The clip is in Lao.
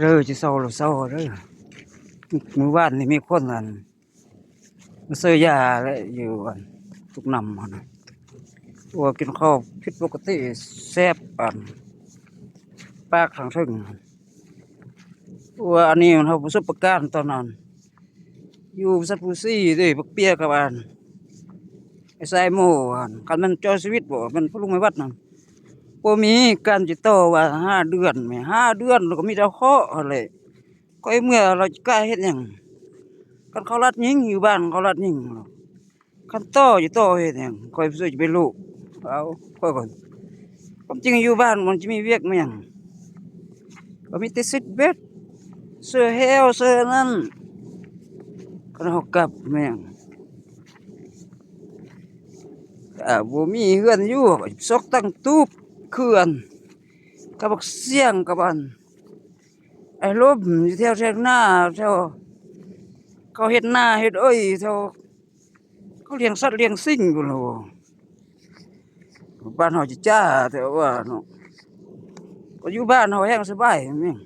ເດີ ຊິເຊົາແລ້ວເຊົາເດີ. ມື້ວານນີ້ມີຄົນ ອັນ ມາຊື້ຢາແຫຼະ ຢູ່ ອັນ ຕຸກນ້ຳຫັ້ນນະ. ວ່າກິນເຂົ້າຜິດປົກກະຕິ ແສບ ອັນ ປາກທາງເທິງ. ວ່າອັນນີ້ມັນເຮົາປະສົບປະການຕອນນັ້ນ ຢູ່ສັດພູສີເດ້ ບັກເປຍກັບອັນ ໄອ້ສາຍໂມຫັ້ນ. ຄັນແມ່ນຈອຍຊີວິດບໍ ແມ່ນພໍ່ລຸງແມ່ວັດນັ້ນ ບໍ່ມີການຕິດຕໍ່ວ່າຫ້າເດືອນແໝ່ ຫ້າເດືອນ ແລ້ວກໍມີແຕ່ເຄາະຫັ້ນແຫຼະ. ຂ້ອຍເມື່ອ ລາວຈະກ້າເຮັດຫຍັງ? ຄັນເຂົາລັດຍິງ ຢູ່ບ້ານເຂົາລັດຍິງ. ຄັນຕໍ່ ຈະຕໍ່ເຮັດຫຍັງ? ຂ້ອຍຊິໄປລູກເອົາ ຂ້ອຍກ່ອນ. ຄວາມຈິງຢູ່ບ້ານມັນຈະມີວຽກແມ່ນຫຍັງ? ກໍມີແຕ່ເຊັດເບັດ ເຊື່ອແຮ້ວ ເຊື່ອນັ້ນ. ຄັນເຮົາກັບແມ່ນຫຍັງ? ອາ ບໍ່ມີເຮືອນຢູ່ ຊອກຕັ້ງຕູບເຂື່ອນ ກັບບັກຊຽງ ກັບອັນ ໄອ້ລົມ ຢູ່ແຖວແທງນາ ແຖວເຂົາເຮັດນາເຮັດເອີ່ຍ ແຖວເຂົາລ້ຽງສັດລ້ຽງສິ່ງພຸ້ນລະ. ບ້ານເຮົາຈະຈ້າແທ້ວ່າເນາະ. ກໍຢູ່ບ້ານເຮົາແຮງສະບາຍແມ່ນຫຍັງ?